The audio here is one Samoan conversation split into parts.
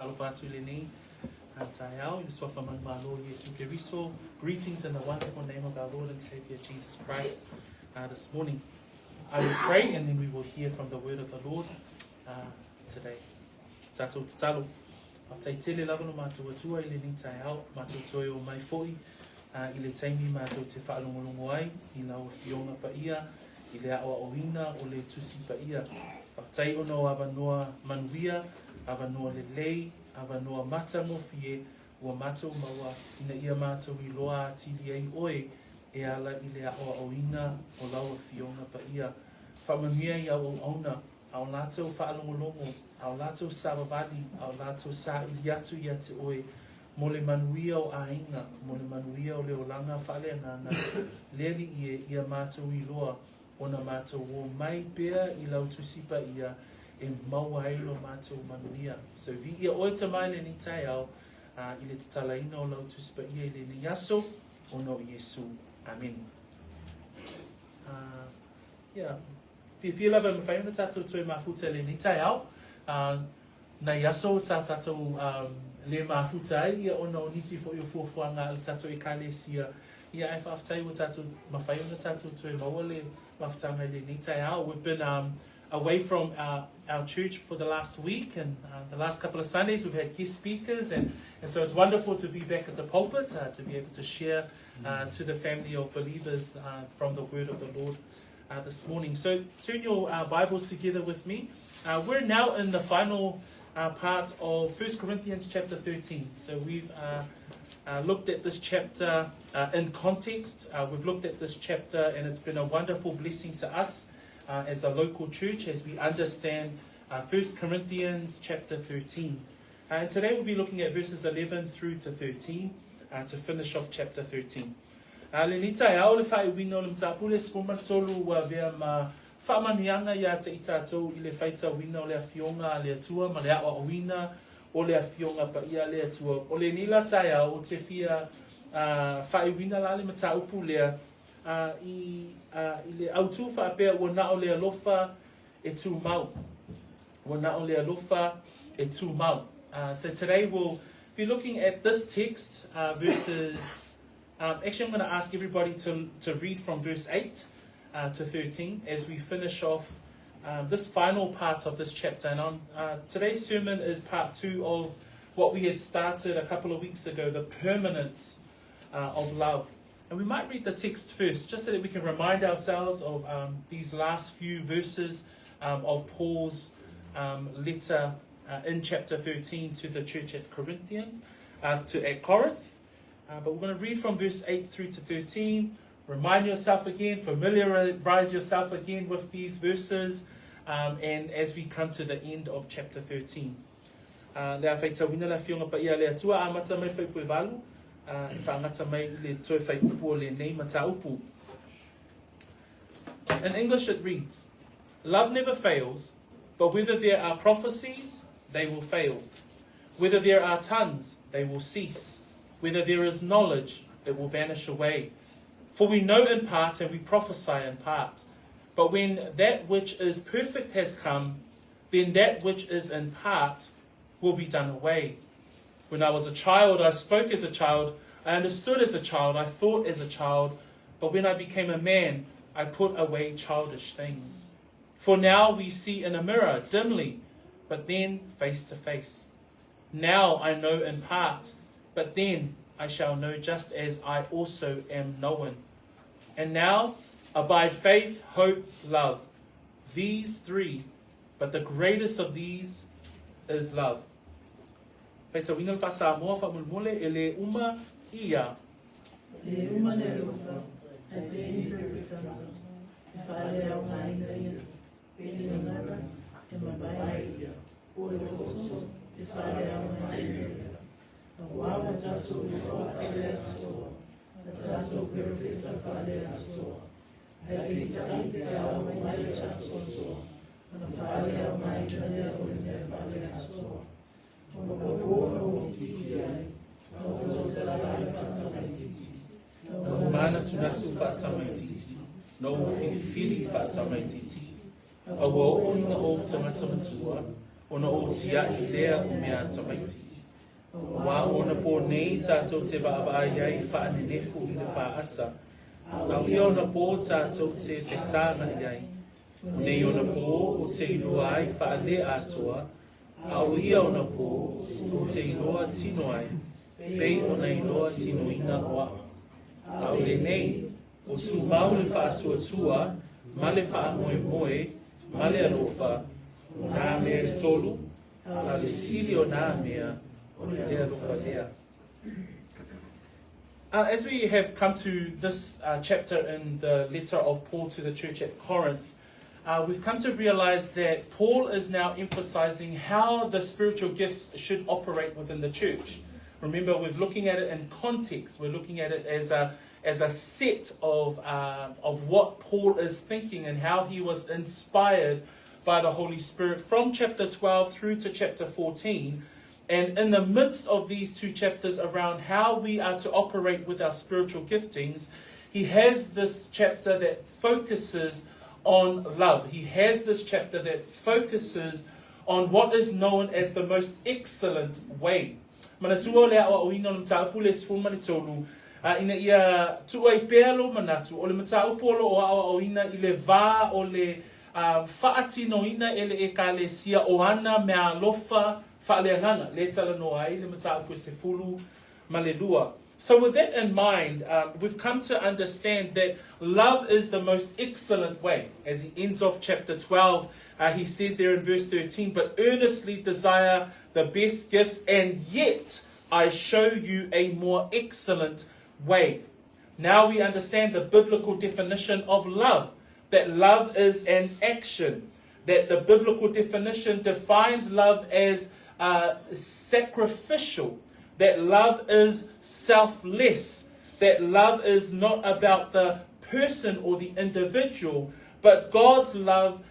Alofa atu i lenei taeao i le suafa manumalo o Iesu Keriso. Greetings in the wonderful name of our Lord and Savior Jesus Christ this morning. I will pray and then we will hear from the word of the Lord today. Tātou tatalo. Faafetai tele lava lo mātou Atua i lenei taeao, mātou toe o mai foi i le taimi mātou te whaalongolongo ai i lau afioga paia, i le aoaoina o le Tusi Paia. Faafetai ona o avanoa manuia, avanoa lelei, avanoa matagofie ua matou maua ina ia matou iloa atili ai oe e ala i le aoaoina o lau Afioga Paia. Faamanuia i au auauna, a o latou faalogologo, a o latou savavali, a o latou saili atu ia te oe mo le manuia o aiga, mo le manuia o le olaga faaleagaga, le Alii e, ia matou iloa ona matou o mai pea i lau Tusi Paia e maua ai lo matou manuia. So viia oe Tama i lenei taeao, a, i le tatalaina o lau Tusi Paia i lenei aso, ona o Iesu. Amene. Uh, yeah. Fiafia lava e mafai ona tatou toe mafuta i lenei taeao. Uh, nai aso tā tātou um, le mafuta ai, ia ona o nisi foi o fuafuaga a le tatou ekalesia. Ia ae faafetai ua tatou mafai ona tatou toe maua le mafutaga i lenei taeao. We've been um, away from our, our church for the last week and uh, the last couple of Sundays we've had guest speakers and, and so it's wonderful to be back at the pulpit, uh, to be able to share uh, to the family of believers uh, from the word of the Lord uh, this morning. So turn your uh, Bibles together with me. Uh, we're now in the final uh, part of 1 Corinthians chapter 13. So we've uh, uh, looked at this chapter uh, in context. Uh, we've looked at this chapter and it's been a wonderful blessing to us uh, as a local church as we understand uh, 1 Corinthians chapter 13. Uh, and today we'll be looking at verses 11 through to 13 uh, to finish off chapter 13. A lenei taeao le faaiuina o le mataupu le 13 ua avea ma faamanuiaga ia te i tatou i le faitauina o le Afioga a le Atua ma le aoaoina o le Afioga Paia a le Atua. O lenei la taeao ou te fia uh, faaiuina la le mataupu lea uh, i, uh, i le autū faapea ua na o le alofa e tumau. Ua na o le alofa e tumau. Uh, so today we'll be looking at this text, uh, verses Um, actually, I'm going to ask everybody to, to read from verse 8 uh, to 13 as we finish off um, this final part of this chapter. And on uh, today's sermon is part 2 of what we had started a couple of weeks ago, the permanence uh, of love. And we might read the text first, just so that we can remind ourselves of um, these last few verses um, of Paul's um, letter uh, in chapter 13 to the church at Corinthian, uh, to, at Corinth. Uh, but we're going to read from verse 8 through to 13. Remind yourself again, familiarize yourself again with these verses, um, and as we come to the end of chapter 13. Uh, le a whaitauina le afioga paia le Atua amata mai whaipu e valu, uh, e whaangata mai i le toe whaiupu o lenei mataupu. In English it reads, Love never fails, but whether there are prophecies, they will fail. Whether there are tongues, they will cease. Whether there is knowledge, it will vanish away. For we know in part and we prophesy in part. But when that which is perfect has come, then that which is in part will be done away. When I was a child, I spoke as a child, I understood as a child, I thought as a child, but when I became a man, I put away childish things. For now we see in a mirror dimly, but then face to face. Now I know in part, but then I shall know just as I also am known. And now abide faith, hope, love, these three, but the greatest of these is love. Faitauina le faa-Samoa faamolemole e le uma ia. E le uma le alofa, ae pei ni perofeta, e faaleaogaina ia, pei ni gagana, e mavae ia, po o le loto, e faaleaogaina ia. Auā ua tatou iloa faale-Atua, na tatou perofeta faale-Atua, ae peitai pe a oo mai le atoatoa, ona faaleaogaina lea o le mea faale-Atua, ona ua po na ou titi ai, na ou tautala ai faatamaitiiti, na ou manatunatu faatamaitiiti, na ou filifili faatamaitiiti, a ua oo ina ou tagata matua, ona ou tiaʻi lea o mea a tamaiti. Auā o onapō nei tātou te vaavaai ai faanenefu i le faata, a o ia onapō tātou te fesāgaʻi ai. O nei onapō ou te iloa ai faale-atoa, a o ia onapō ou te iloa tino ai, pei ona iloa tinoina o aʻu. A o lenei, o tumau le faatuatua ma le faamoemoe ma le alofa, o nā mea e tolu, a o le sili o nā mea, o le alofa lea. As we have come to this chapter in the letter of Paul to the church at Corinth, we've come to realize that Paul is now emphasizing how the spiritual gifts should operate within the church. Remember, we're looking at it in context. We're looking at it as a as a set of of what Paul is thinking and how he was inspired by the Holy Spirit from chapter 12 through to chapter 14. And in the midst of these two chapters around how we are to operate with our spiritual giftings, he has this chapter that focuses on love. He has this chapter that focuses on what is known as the most excellent way. Manatua o le aʻoaʻoina o le mataupu le 13, a ina ia tuu ai pea lou manatu, o le mataupu o lo o aʻoaʻoina i le vā o le faatinoina e le ʻEkalesia o ana meaalofa faaleagaga, lea e talanoa ai le mataupu e 12. So with that in mind, we've come to understand that love is the most excellent way. As he ends off chapter 12, he says there in verse 13, But earnestly desire the best gifts, and yet I show you a more excellent way. Now we understand the biblical definition of love, that love is an action, that the biblical definition defines love as sacrificial, that love is selfless, that love is not about the person or the individual, but God's love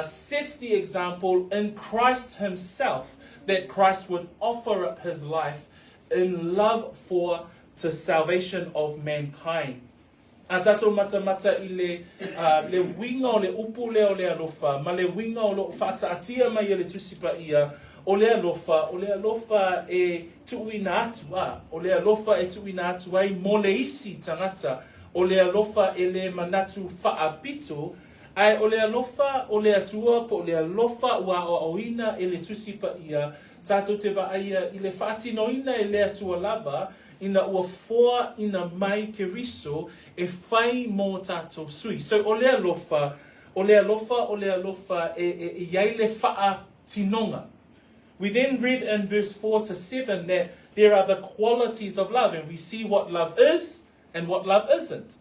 sets the example in Christ Himself, that Christ would offer up His life in love for the salvation of mankind. A tatou matamata i le, le uiga o le upu lea o le alofa, ma le uiga o loo faataatia mai e le Tusi Paia, o le alofa, o le alofa e tuuina atu, a, o le alofa e tuuina atu ai mo le isi tagata, o le alofa e le manatu faapito, ae o le alofa o le Atua po o le alofa ua aoaoina e le Tusi Paia, tatou te vaaia i le faatinoina e le Atua lava, ina ua foaina mai Keriso e fai mō tātou sui. So o le alofa, o le alofa, o le alofa e, e, e i ai le faatinoga. We then read in verse 4 to 7 that there are the qualities of love and we see what love is and what love isn't.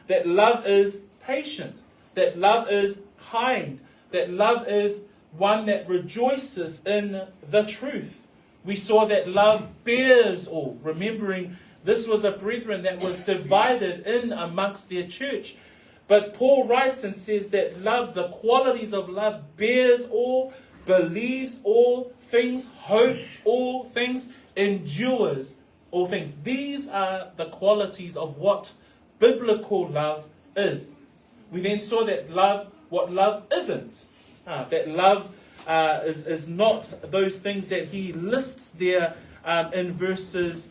That love is patient, that love is kind, that love is one that rejoices in the truth. We saw that love bears all, remembering this was a brethren that was divided in amongst their church. But Paul writes and says that love, the qualities of love, bears all, believes all things, hopes all things, endures all things. These are the qualities of what biblical love is. We then saw that love, what love isn't. That love is, is not those things that he lists there in verses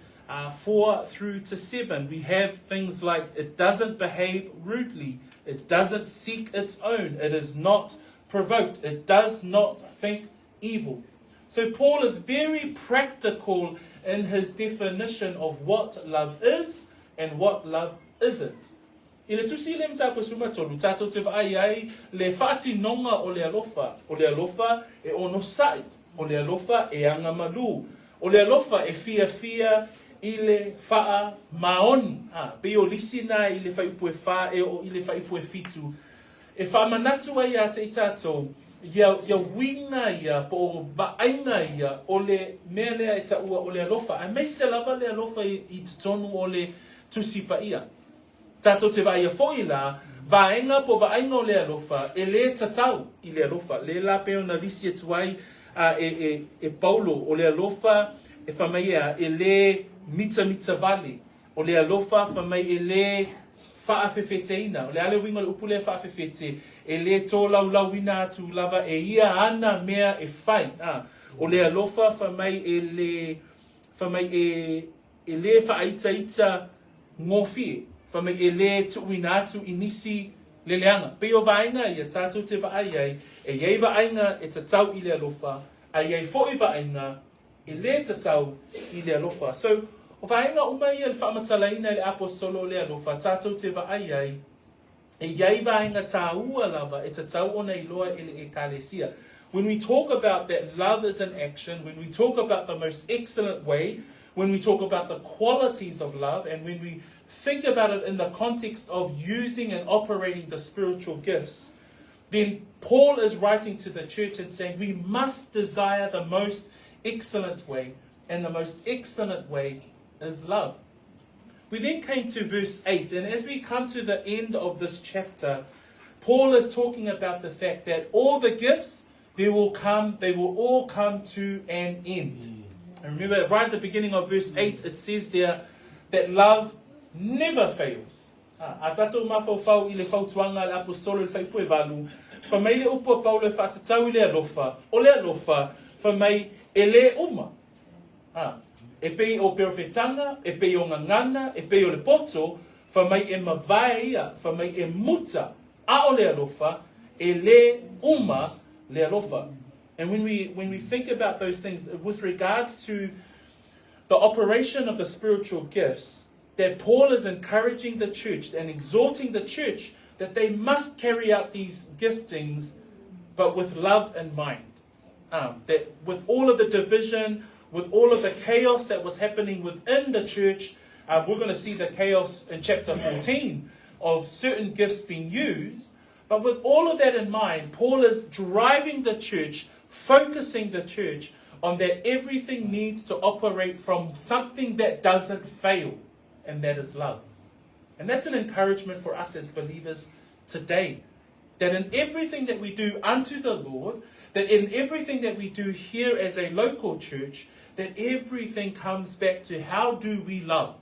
4 through to 7. We have things like it doesn't behave rudely, it doesn't seek its own, it is not provoked, it does not think evil. So Paul is very practical in his definition of what love is and what love isn't. I le tusi le mataupu e 13, tātou te vaai ai le faatinoga o le alofa, o le alofa e onosai, o le alofa e agamalū, o le alofa e fiafia i le faamaoni. A, pei o lisi na i le fuaiupu e 4 e oo i le fuaiupu e 7, e faamanatu ai ia te i tātou, ia, ia uiga ia, po o vaaiga ia, o le mea lea e taua o le alofa, aemaise lava le alofa i, i totonu o le Tusi Paia. Tātou te vaaia foʻi la, vaega po vaaiga o le alofa, e lē tatau i le alofa. Le la pei ona lisi atu ai a e, e, e Paulo, o le alofa e fai mai ea, e lē mitamita vale. O le alofa fai mai e lē Faafefeteina. O le a le uiga o le upu lea faafefete? E lē tolaulauina atu lava e ia ana mea e fai. A, o le alofa fai mai e lē, fai mai e, e lē faaitaita gofie, fai mai e lē tuuina atu i nisi le leaga. Pei o vaega ia tatou te vaai ai, e i ai vaaiga e tatau i le alofa, a i ai foi vaaiga e lē tatau i le alofa. So, o vaega uma ia i le faamatalaina e le Aposetolo o le alofa, tatou te vaai ai, e i ai vaega tāua lava e tatau ona iloa e le Ekalesia. When we talk about that love is an action, when we talk about the most excellent way, when we talk about the qualities of love, and when we think about it in the context of using and operating the spiritual gifts, then Paul is writing to the church and saying we must desire the most excellent way, and the most excellent way is love. We then came to verse 8, and as we come to the end of this chapter, Paul is talking about the fact that all the gifts, they will come, they will all come to an end. Mm. And remember, right at the beginning of verse 8, it says there that love never fails. A tatou mafaufau i le fautuaga a le Aposetolo i le Faipue Valu, fai mai le upu a Paulo e faatatau i le alofa, o le alofa, fai mai, e lē uma. A, e pei o perofetaga, e pei o gagana, e pei o le poto, fai mai e mavae ia, fai mai e muta, a o le alofa, e lē uma le alofa. And when we, when we think about those things with regards to the operation of the spiritual gifts, that Paul is encouraging the church and exhorting the church that they must carry out these giftings, but with love in mind. Um, that with all of the division, with all of the chaos that was happening within the church, uh, we're going to see the chaos in chapter 14 of certain gifts being used. But with all of that in mind, Paul is driving the church, focusing the church on that everything needs to operate from something that doesn't fail, and that is love. And that's an encouragement for us as believers today. That in everything that we do unto the Lord, that in everything that we do here as a local church, that everything comes back to how do we love?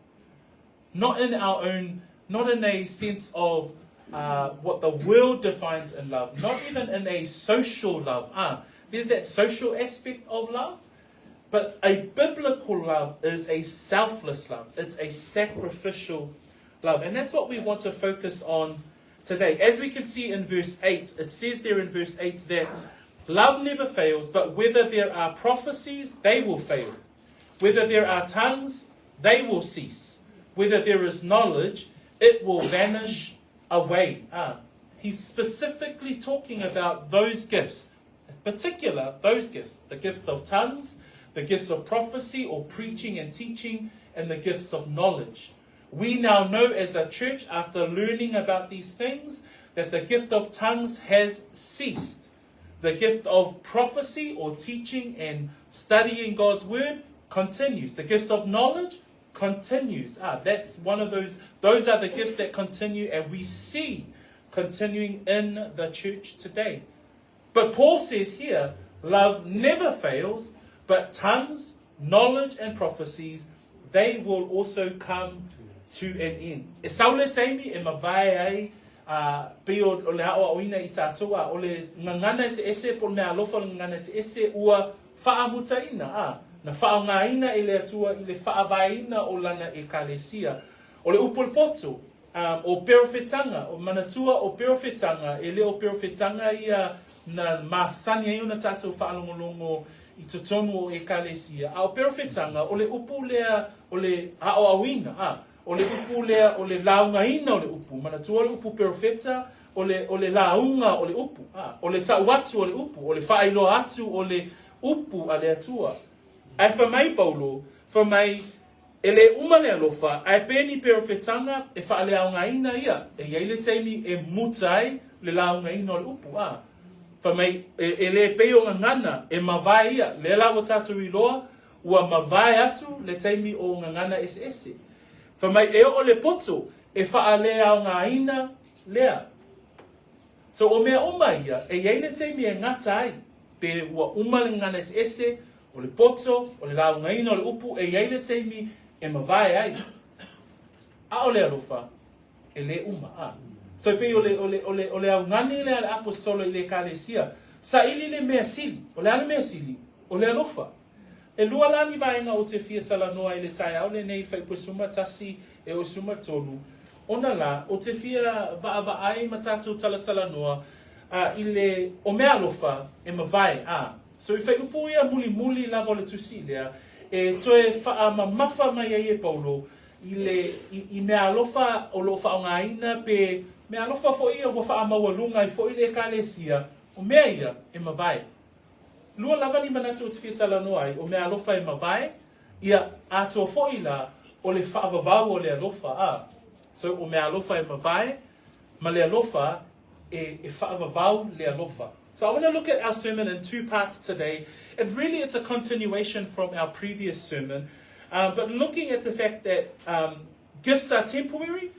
Not in our own, not in a sense of uh, what the world defines in love, not even in a social love. Ah, there's that social aspect of love, but a biblical love is a selfless love. It's a sacrificial love. And that's what we want to focus on today. As we can see in verse 8, it says there in verse 8 that love never fails, but whether there are prophecies, they will fail. Whether there are tongues, they will cease. Whether there is knowledge, it will vanish away. Ah, he's specifically talking about those gifts, in particular, those gifts the gifts of tongues, the gifts of prophecy or preaching and teaching, and the gifts of knowledge. We now know as a church, after learning about these things, that the gift of tongues has ceased. The gift of prophecy or teaching and studying God's word continues. The gifts of knowledge continues. Ah, that's one of those, those are the gifts that continue and we see continuing in the church today. But Paul says here, love never fails, but tongues, knowledge, and prophecies, they will also come to an end. E sau le taimi e mavae ai a pei o, o le aʻoaʻoina i tātou a o le gagana eseese po o le mea alofa o le gagana eseese ua faamutaina a na faaaogaina e le Atua i le faavaeina o lana ekalesia. O le upu o le poto, um, o perofetaga, o manatua o perofetaga, e le o perofetaga ia na masani ai ona tātou faalogologo i totonu o ekalesia. A o perofetaga, o le upu lea o le aʻoaʻoina, a, o le upu lea o le laugaina o le upu. Manatua o le upu perofeta, o le, o le lauga o le upu, a, o le ta'u atu o le upu, o le faailoa atu o le upu a le Atua. Ae fai mai Paulo, fai mai, E lē uma le alofa, ae pē ni perofetaga e faaleaogaina ia, e i ai le taimi e muta ai le laugaina o le upu, a. Fai mai, e, e lē pei o gagana, e mavae ia, lea la ua tatou iloa, ua mavae atu le taimi o gagana eseese. Fai mai, e oo le poto e faaleaogaina lea. So o mea uma ia, e i ai le taimi e gata ai, pe ua uma le gagana eseese, o le poto, o le laugaina o le upu, e i ai le taimi e mavae ai. A o le alofa, E lē uma, a. So e pei o le, o le, o le, o le augani lea a le Aposetolo i le Ekalesia, saili le mea sili. O le a le mea sili? O le alofa. E lua la ni vaega ou te fia talanoa ai i le taeao lenei i Fuaiupu 11 e oo i le 13, ona la, ou te fia vaavaai ma tatou talatalanoa a, i le, o meaalofa e mavae, a. So i fuaiupu ia mulimuli lava o le tusi lea, e toe faamamafa mai ai e Paulo i le, i, i meaalofa o lo o faaaogaina pe meaalofa foi ia ua faamaualuga ai foi le Ekalesia, o mea ia e mavae. Lua lava ni manatu ou te fia talanoa ai, o meaalofa e mavae, ia, atoa foi la, o le faavavau o le alofa, a. So, o meaalofa e mavae, ma le alofa e, e faavavau le alofa. So I want to look at our sermon in two parts today. And really it's a continuation from our previous sermon. Uh, but looking at the fact that um, gifts are temporary,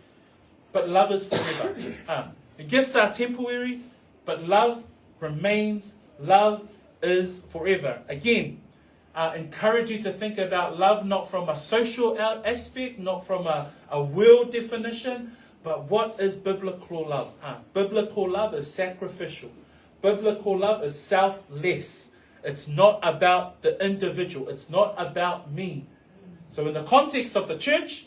but love is forever. Um, gifts are temporary, but love remains. Love is forever. Again, uh, encourage you to think about love not from a social aspect, not from a, a world definition, but what is biblical love? Uh, biblical love is sacrificial. Biblical love is selfless. It's not about the individual. It's not about me. So in the context of the church,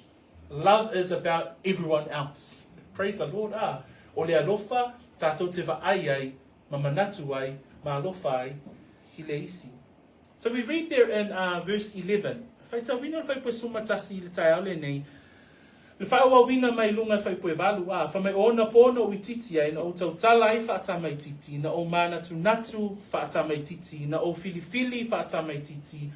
love is about everyone else. Praise the Lord. Ah, o le alofa, tātou te vaai ai, ma manatu ai, ma alofa ai, i le isi. So we read there in uh, verse 11. Faitauina le fuaiupu 11 i le taeao lenei. Le faaauauina mai luga le fuaiupu 8, ā, fai mai o ona pō na ou itiiti ai, na ou tautala ai faatamaitiiti, na ou mānatunatu faatamaitiiti, na ou filifili faatamaitiiti,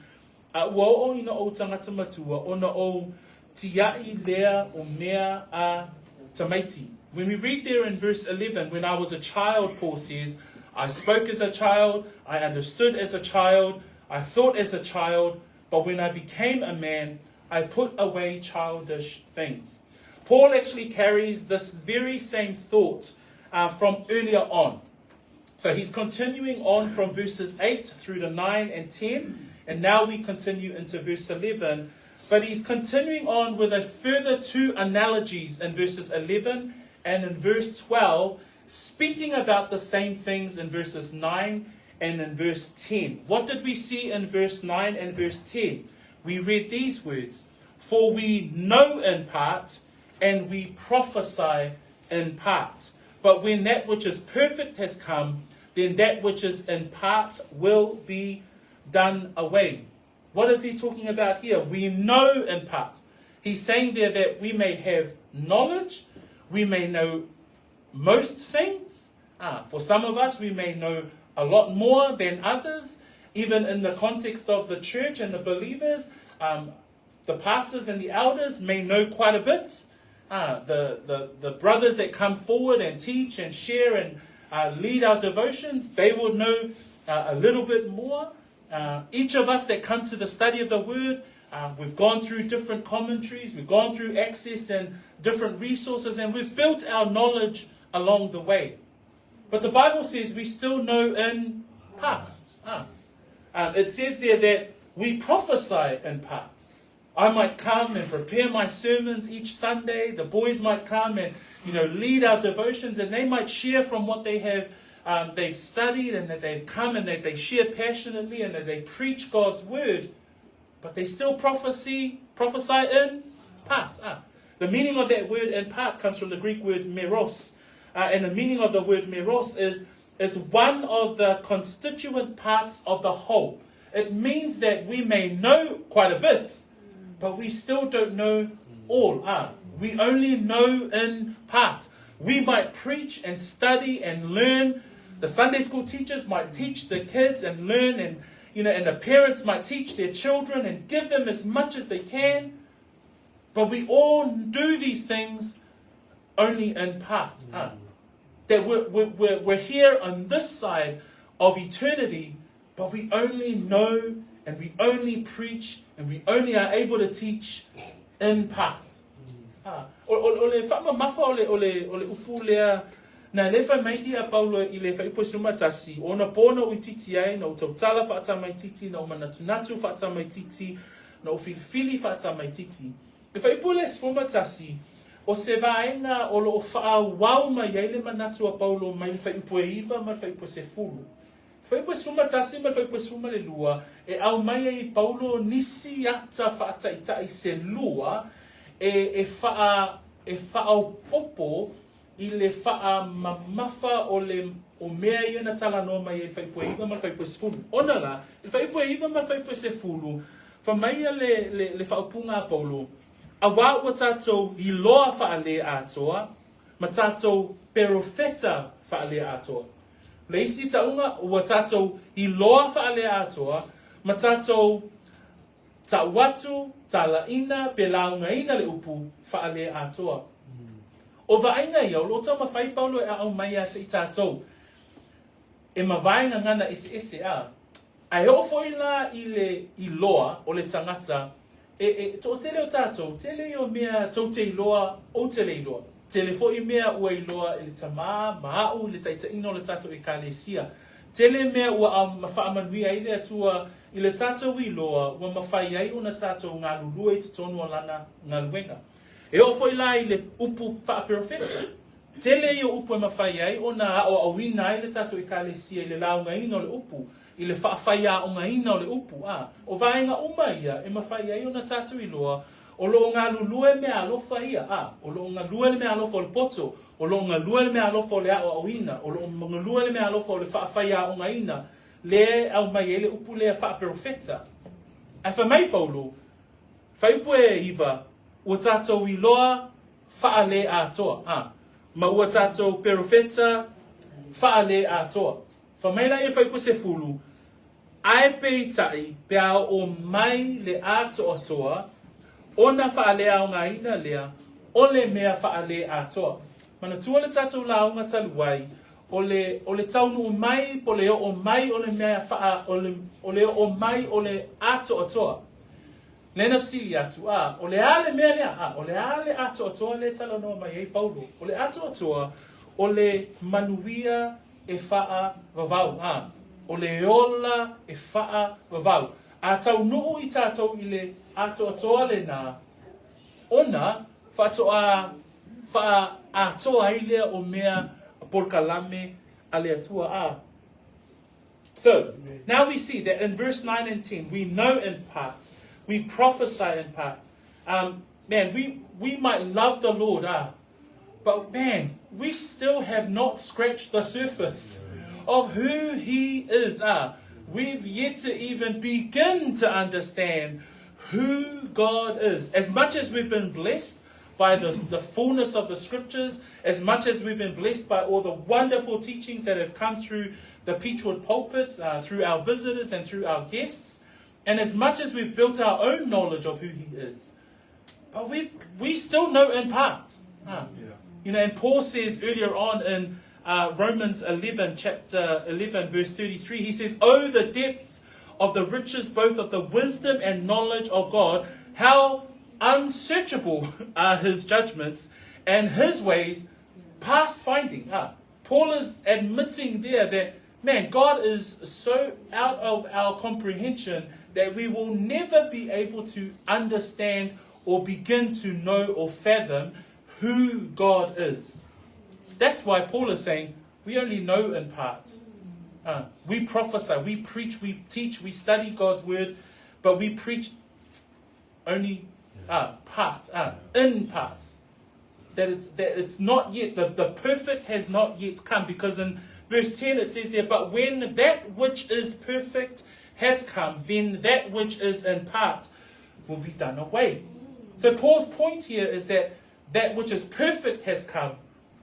a ua oo ina ou tagata matua, ona ou tiaʻi lea o mea a tamaiti. When we read there in verse 11, when I was a child, Paul says, I spoke as a child, I understood as a child, I thought as a child, but when I became a man, I put away childish things. Paul actually carries this very same thought uh, from earlier on. So he's continuing on from verses 8 through to 9 and 10, and now we continue into verse 11. But he's continuing on with a further two analogies in verses 11 and in verse 12, speaking about the same things in verses 9 and in verse 10. What did we see in verse 9 and verse 10? We read these words For we know in part and we prophesy in part. But when that which is perfect has come, then that which is in part will be done away. What is he talking about here? We know in part. He's saying there that we may have knowledge, we may know most things. Ah, for some of us, we may know a lot more than others. Even in the context of the church and the believers, um, the pastors and the elders may know quite a bit. Uh, the, the, the brothers that come forward and teach and share and uh, lead our devotions, they will know uh, a little bit more. Uh, each of us that come to the study of the Word, uh, we've gone through different commentaries, we've gone through access and different resources, and we've built our knowledge along the way. But the Bible says we still know in part. Ah. Um, it says there that we prophesy in part. I might come and prepare my sermons each Sunday. The boys might come and, you know, lead our devotions and they might share from what they have, um, they've studied and that they've come and that they share passionately and that they preach God's word. But they still prophecy, prophesy in part. Ah. The meaning of that word in part comes from the Greek word meros. Uh, and the meaning of the word meros is, is one of the constituent parts of the whole. It means that we may know quite a bit, but we still don't know all. Ah, we only know in part. We might preach and study and learn. The Sunday school teachers might teach the kids and learn and you know, and the parents might teach their children and give them as much as they can. But we all do these things only in part. Mm. Ah. That we're, we're, we're here on this side of eternity, but we only know and we only preach and we only are able to teach in part. Ah, o, o, o le whaamamafa o le, o le, o le upu lea, na le whai mai a Paulo i le whaipo sumatasi, o na pōna o itiiti ai, na o tautala whaatamaititi, na o manatunatu whaatamaititi, na o filifili whaatamaititi. Le fuaiupu lea 11, O se vaega o lo o faaauau mai ai le manatu a Paulo mai le fuaiupu e 9 ma le fuaiupu e 10. Fuaiupu e 11 ma le fuaiupu e 12, e aumai ai e Paulo nisi ata faataitai se lua e, e, faa, e faaopoopo i le faamamafa o le o mea ia na talanoa mai ai i le fuaiupu e 9 ma le fuaiupu e 10. Ona la, i le fuaiupu e 9 ma le fuaiupu e 10, fai mai le, le, le faaupuga a Paulo, Auā ua tatou iloa faale-atoa ma tatou perofeta faale-atoa. Le isi tauga, ua tatou iloa faale-atoa ma tatou tau atu, talaina, pe laugaina le upu faale-atoa. O vaaiga ia, o lo o taumafai Paulo e aumai ia te i tatou, e mavae gagana eseese, a. Ae oo foi la i le iloa o le tagata, e, e, toatele o tatou, tele ia o mea tou te iloa, ou te le iloa. Tele foi mea ua iloa e le tamā ma a'u i le taitaiina o le tatou Ekalesia. Tele mea ua au, faamanuia ai le Atua i le tatou iloa ua mafai ai ona tatou galulue i totonu o Lana galuega. E oo foi la i le upu faaperofeta, tele ia o upu e mafai ai ona aoaoina ai le tatou Ekalesia i le laugaina o le upu, i le faafaiaogaina o le upu, a o vaega uma ia e mafai ai ona tatou iloa o lo o galulue meaalofa ia, a o lo o galue le meaalofa o le poto, o lo o galue le meaalofa o le aoaoina, o lo o galue le meaalofa o le faafaiaogaina, lea e aumai ai le upu lea faaperofeta. Ae fai mai Paulo, Fuaiupu e iva, ua tatou iloa faale-atoa, a, ma ua tatou perofeta faale-atoa. Fai mai la ia fuaiupu 10, Ae peitai, pe a oo mai le atoatoa, ona faaleaogaina lea o le mea faale-atoa. Manatua le tatou lauga talu ai, o le, o le taunuu mai po o le oo mai o le mea faa, o le, o le oo mai o le atoatoa. Lea na fesili atu, a, o le a le mea lea? A, o le a le atoatoa lea e talanoa mai ai Paulo? O le atoatoa, o le manuia e faavavau, a, o le ola e faavavau. A taunuu i tatou i le atoatoa lenā, ona faatoa faaatoa ai lea o mea polokalame a le Atua, a. So, now we see that in verse 9 and 10, we know in part, we prophesy in part. Um, man, we, we might love the Lord, ah, but man, we still have not scratched the surface of who He is. Ah, we've yet to even begin to understand who God is. As much as we've been blessed by the, the fullness of the scriptures, as much as we've been blessed by all the wonderful teachings that have come through the Peachwood pulpit, uh, through our visitors and through our guests, and as much as we've built our own knowledge of who He is, but we we still know in part. Uh, yeah. You know, and Paul says earlier on in uh, Romans 11, chapter 11, verse 33, he says, Oh, the depth of the riches both of the wisdom and knowledge of God, how unsearchable are his judgments and his ways past finding. Ah, Paul is admitting there that, man, God is so out of our comprehension that we will never be able to understand or begin to know or fathom who God is. That's why Paul is saying we only know in part. Uh, we prophesy, we preach, we teach, we study God's word, but we preach only uh, part, uh, in part. That it's, that it's not yet, the, the perfect has not yet come. Because in verse 10 it says there, but when that which is perfect has come, then that which is in part will be done away. So Paul's point here is that that which is perfect has come.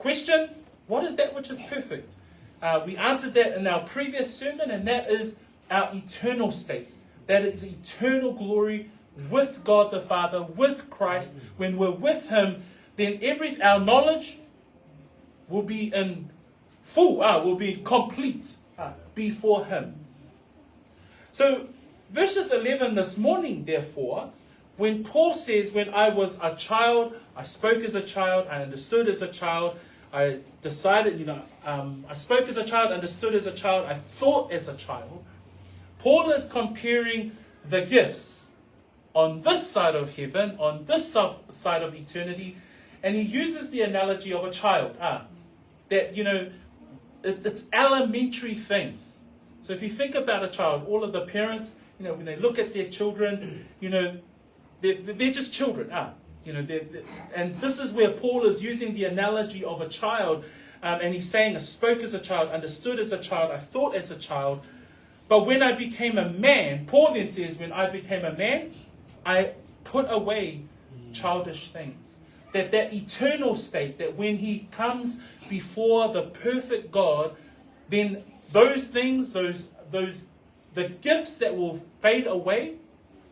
Question, what is that which is perfect? Uh, we answered that in our previous sermon, and that is our eternal state. That is eternal glory with God the Father, with Christ. When we're with Him, then every our knowledge will be in full, uh, will be complete uh, before Him. So, verses 11 this morning, therefore, when Paul says, When I was a child, I spoke as a child, I understood as a child, I decided, you know, um, I spoke as a child, understood as a child, I thought as a child. Paul is comparing the gifts on this side of heaven, on this side of eternity, And he uses the analogy of a child, ah, that, you know, it, it's elementary things. So if you think about a child, all of the parents, you know, when they look at their children, you know, they're, they're just children. Ah, you know, they're, they're, and this is where Paul is using the analogy of a child, um, and he's saying, I spoke as a child, understood as a child, I thought as a child. But when I became a man, Paul then says, when I became a man, I put away childish things. That that eternal state, that when he comes before the perfect God, then those things, those, those, the gifts that will fade away,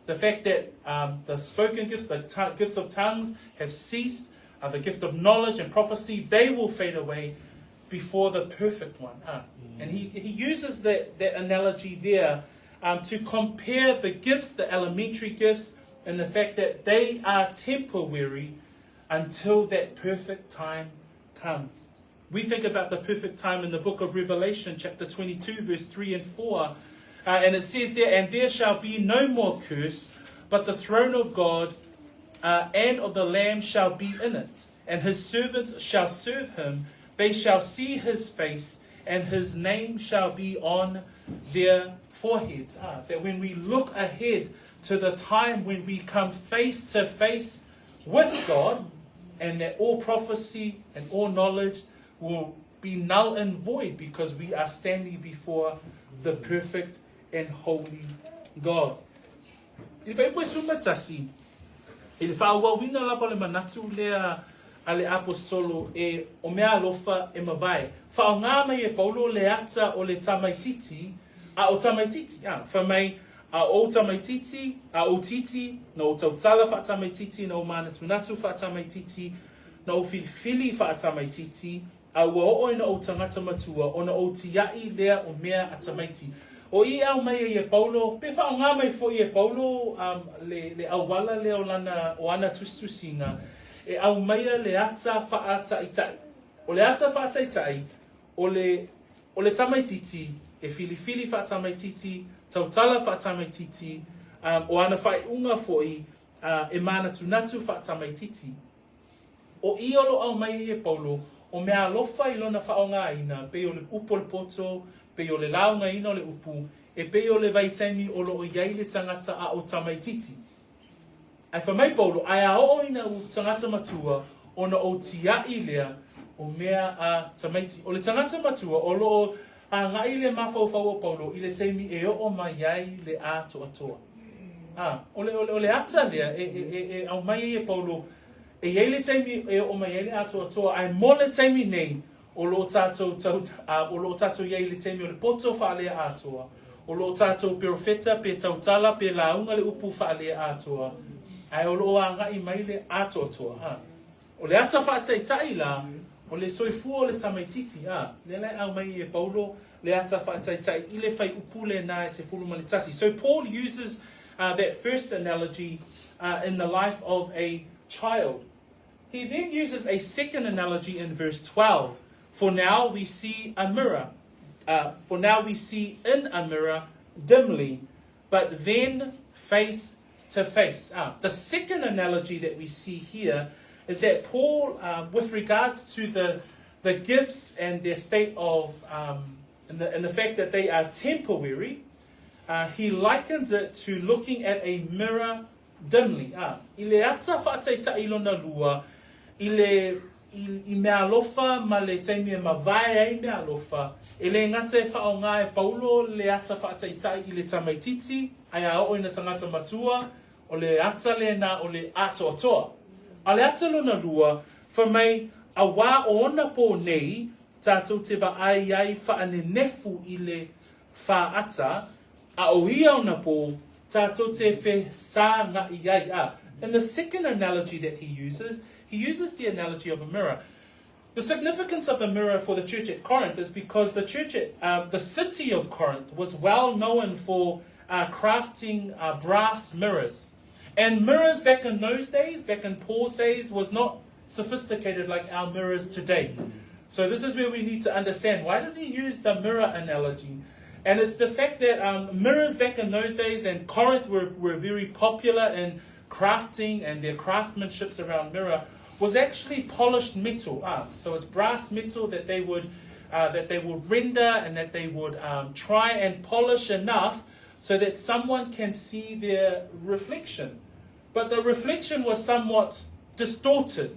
the fact that um, the spoken gifts, the t- gifts of tongues have ceased, uh, the gift of knowledge and prophecy, they will fade away before the perfect one. Uh. And he, he uses that, that analogy there um, to compare the gifts, the elementary gifts, and the fact that they are temporary until that perfect time comes. We think about the perfect time in the book of Revelation, chapter 22, verse 3 and 4. Uh, and it says there, And there shall be no more curse, but the throne of God uh, and of the Lamb shall be in it, and his servants shall serve him. They shall see his face, and his name shall be on their foreheads. Ah, that when we look ahead to the time when we come face to face with God, and that all prophecy and all knowledge will be null and void because we are standing before the perfect and holy God. I le fuaiupu e 11, i le faaauauina lava o le manatu lea a le Aposetolo e o mea alofa e mavae, faaaoga mai e Paulo le ata o le tamaititi, a o tamaititi, a, fai mai, A ou tamaititi, a ou titi, na ou tautala faatamaititi, na ou mānatunatu faatamaititi, na ou filifili faatamaititi, a ua oo ina ou tagata matua, ona ou tiaʻi lea o mea a tamaiti. O i au mai ai e Paulo, pe faaaoga mai foi e Paulo um, le, le auala lea o lana, o ana tusitusiga, e aumaia le ata faataʻitaʻi. O le ata faataʻitaʻi, o le, o le tamaititi, e filifili faatamaititi, tautala faatamaititi, um, o ana faaiuga foi, uh, e mānatunatu faatamaititi. O i o lo o aumai ai e Paulo, o mea alofa i lona faaaogaina, pei o le upu o le poto, pei o le laugaina o le upu, e pei o le vaitaimi o lo o i ai le tagata a o tamaititi. Ae fai mai Paulo, ae a oo ina u tagata matua, ona ou tiaʻi lea o mea a tamaiti. O le tagata matua o lo o agaʻi le mafaufau o Paulo i le taimi e oo mai ai le atoatoa. A, o le, o le, o le ata lea e, e, e, e aumai ai e Paulo, e i ai le taimi e oo mai ai le atoatoa, ae mo le taimi nei, o lo o tātou tau, a, o lo o tātou i ai i le taimi o le poto faalea atoa, o lo o tātou perofeta pe tautala pe lauga le upu faalea atoa, ae o lo o agaʻi mai le atoatoa. A, o le ata faataitaʻi la, o le soifua o le tamaititi, a, lea la e aumai ai e Paulo le ata faataitaʻi i le fuaiupu lenā e 11. So Paul uses uh, that first analogy uh, in the life of a child. He then uses a second analogy in verse 12. For now we see a mirror. Uh, for now we see in a mirror dimly, but then face to face. Uh, the second analogy that we see here is that Paul, um, with regards to the, the gifts and their state of, um, and, the, and the fact that they are temporary, uh, he likens it to looking at a mirror dimly, ā, i le ata faataitaʻi lona lua, i le, i, i meaalofa ma le taimi e mavae ai meaalofa, e le gata e faaaoga e Paulo le ata faataitaʻi i le tamaititi, ae a oo ina tagata matua, o le ata lenā o le atoatoa. A o le ata lona lua, fai mai, auā o ona pō nei, tātou te vaai ai faanenefu i le faata, a o ia ona pō, tātou te fesāgaʻi ai. A, in the second analogy that he uses, he uses the analogy of a mirror. The significance of the mirror for the church at Corinth is because the church at um, the city of Corinth was well known for uh, crafting uh, brass mirrors. And mirrors back in those days, back in Paul's days, was not sophisticated like our mirrors today. So this is where we need to understand why does he use the mirror analogy? And it's the fact that um, mirrors back in those days and Corinth were, were very popular in crafting and their craftsmanships around mirror. was actually polished metal. Ah, so it's brass metal that they would that they would render and that they would um, try and polish enough so that someone can see their reflection. But the reflection was somewhat distorted.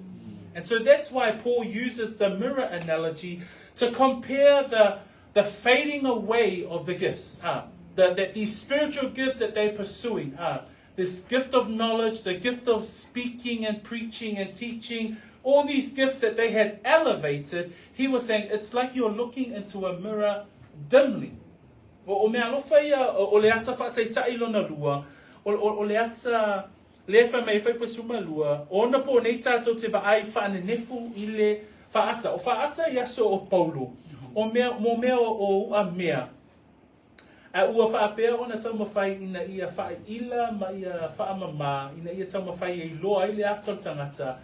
And so that's why Paul uses the mirror analogy to compare the, the fading away of the gifts, uh, the, that these spiritual gifts that they're pursuing, uh, this gift of knowledge, the gift of speaking and preaching and teaching, all these gifts that they had elevated, he was saying it's like you're looking into a mirror dimly. O, o mea alofa ia, o, o le ata whaataitai lona lua, o, o, o le ata lea e fai mai e fai pasuma lua, o ona po nei tātou te vaai whaanenefu i le whaata. O whaata i aso o Paulo, o mea, mo mea o, o ua mea, A ua faapea ona taumafai ina ia faaila ma ia faamamā, ina ia taumafai e iloa ai le ata o le tagata,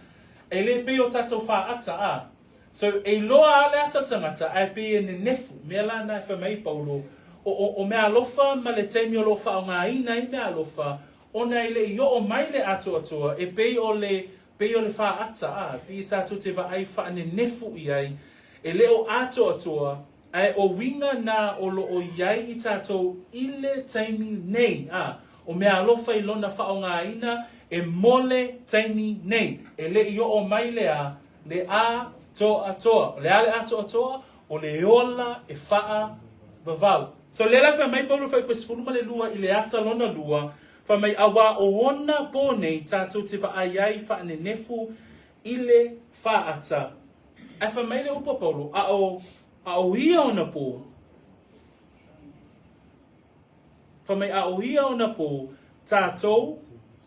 e le pei o tatou faata, a. So, e iloa a le ata o le tagata, ae pei e nenefu. Mea la na e fai mai ai Paulo, o, o, o meaalofa ma le taimi o lo o faaaogaina ai meaalofa, ona e le i oo mai le atoatoa, e pei o le, pei o le faata, a, pei e tatou te vaai faanenefu i ai, e le o atoatoa, Ae o uiga na o lo o i ai i tatou i le taimi nei, a, o meaalofa i lona faaaogaina e mo le taimi nei, e le i oo mai le a, le atoatoa. O le a le atoatoa? O le ola e faavavau. So lea la fai mai Paulo Fuaiupu 12 i le ata lona lua, fai mai, Auā o ona pō nei tatou te vaai ai faanenefu i le faata. Ae fai mai le upu a Paulo, a o, a o ia ona pō, fai mai, a o ia ona pō, tātou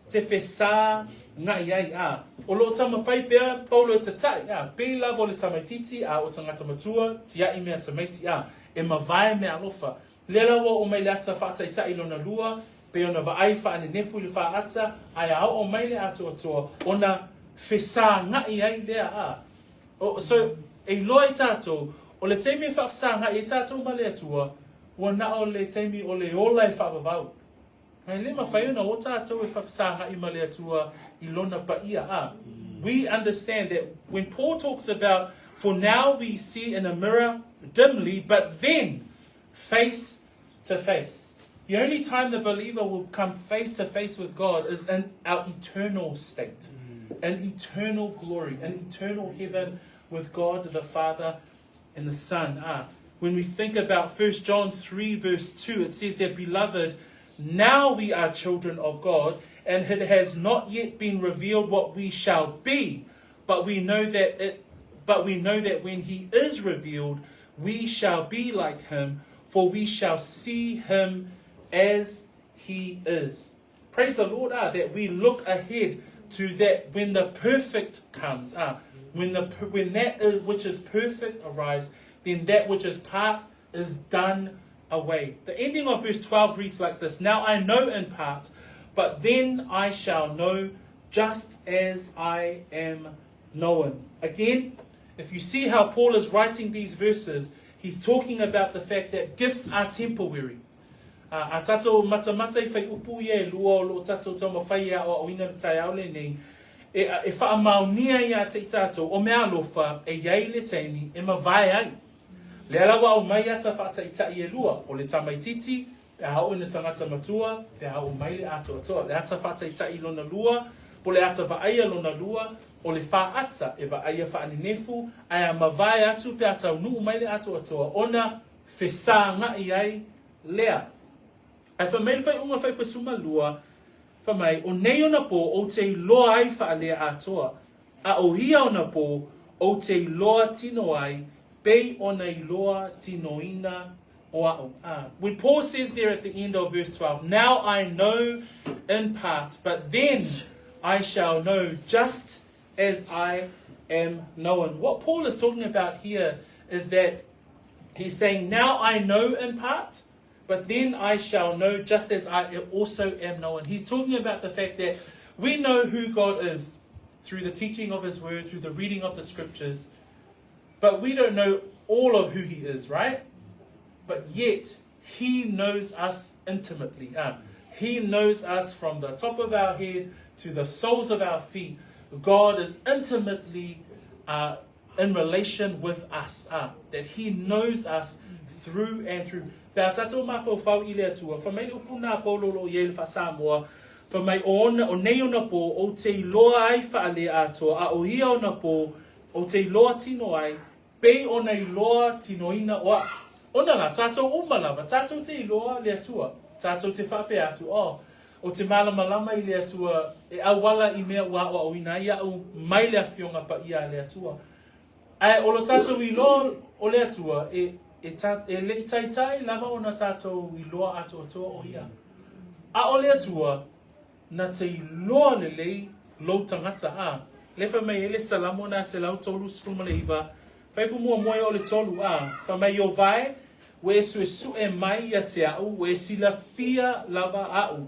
te whesā nga'i ai, ā, o lo o taumafai pea Paulo e tata'i, ā, pei lava o le tamaititi, ā, o tagata matua, tia'i mea tamaiti, ā, e mavae mea alofa. Lea la ua oo mai le ata faataita'i lona lua, pei ona vaai faanenefu i le faata, ae a oo mai le atoatoa, ona fesāga'i ai lea, ā. O, so, e iloa i tātou, o le taimi e faafesāga'i ai tātou ma le Atua, ua na o le taimi o le ola e faavavau. Ae le mafai ona o tātou e faafesāga'i ma le Atua i lona paia, ā. We understand that when Paul talks about, for now we see in a mirror dimly, but then face to face. The only time the believer will come face to face with God is in our eternal state, in eternal glory, in eternal heaven with God the Father and the Son. Ah, when we think about 1 John 3, verse 2, it says that, Beloved, now we are children of God, and it has not yet been revealed what we shall be, but we know that it but we know that when he is revealed, we shall be like him, for we shall see him as he is. Praise the Lord, ah, that we look ahead to that when the perfect comes. Ah, when, the, when that is, which is perfect arrives, then that which is part is done away. The ending of verse 12 reads like this Now I know in part, but then I shall know just as I am known. Again, if you see how Paul is writing these verses, he's talking about the fact that gifts are temporary. A, a tatou matamata i whai upu ia e lua o loo tatou taumafai e aoaoina le taeao lenei, e, e whaamaonia ia te i tatou o mea alofa e iai le taimi e mavae ai. Lea la ua aumai ata whaataitai e lua, o le tamaititi, pe a oo ina tagata matua, pe a oo mai le atoatoa. Le ata faataitai lona lua, po le ata vaaia lona lua, o le faata e vaaia faanenefu, ae a mavae atu pe a taunuu mai le atoatoa, ona fesāga'i ai lea. Ae fai mai le faaiuga faipasuma lua, fai mai, o nei ona pō ou te iloa ai faalea atoa, a o ia ona pō ou te iloa tino ai, pei ona iloa tinoina o a'u. Ah, when Paul says there at the end of verse 12, Now I know in part, but then I shall know just as I am known. What Paul is talking about here is that he's saying, Now I know in part, but then I shall know just as I also am known. He's talking about the fact that we know who God is through the teaching of his word, through the reading of the scriptures, but we don't know all of who he is, right? But yet, he knows us intimately. Uh, he knows us from the top of our head to the soles of our feet. God is intimately uh, in relation with us, uh, that He knows us through and through. Pe a tātou mafaufau i le Atua, wha mai le upu nā Paulo lo i e le wha-Samoa, wha mai o, ona, o nei ona pō, o te iloa ai whaale atoa, a o ia ona pō, o te iloa tino ai, pei ona iloa tinoina o a. Ona la, tātou uma lava, tātou te iloa le Atua, tātou te whaapea atu, oh, o te malamalama i le Atua e auala i mea ua aʻoaʻoina ai iaʻu mai le Afioga Paia a le Atua. Ae o lo tātou iloa o le Atua e, e, ta, e le i taitai lava ona tātou iloa atoatoa o ia. A o le Atua, na te iloa lelei lou tagata, a. Le fai mai e le Salamo na 139, Faipu muamua ia o le tolu, a. Fai mai Ieova e, ua e suesue mai ia te aʻu, ua e silafia lava aʻu.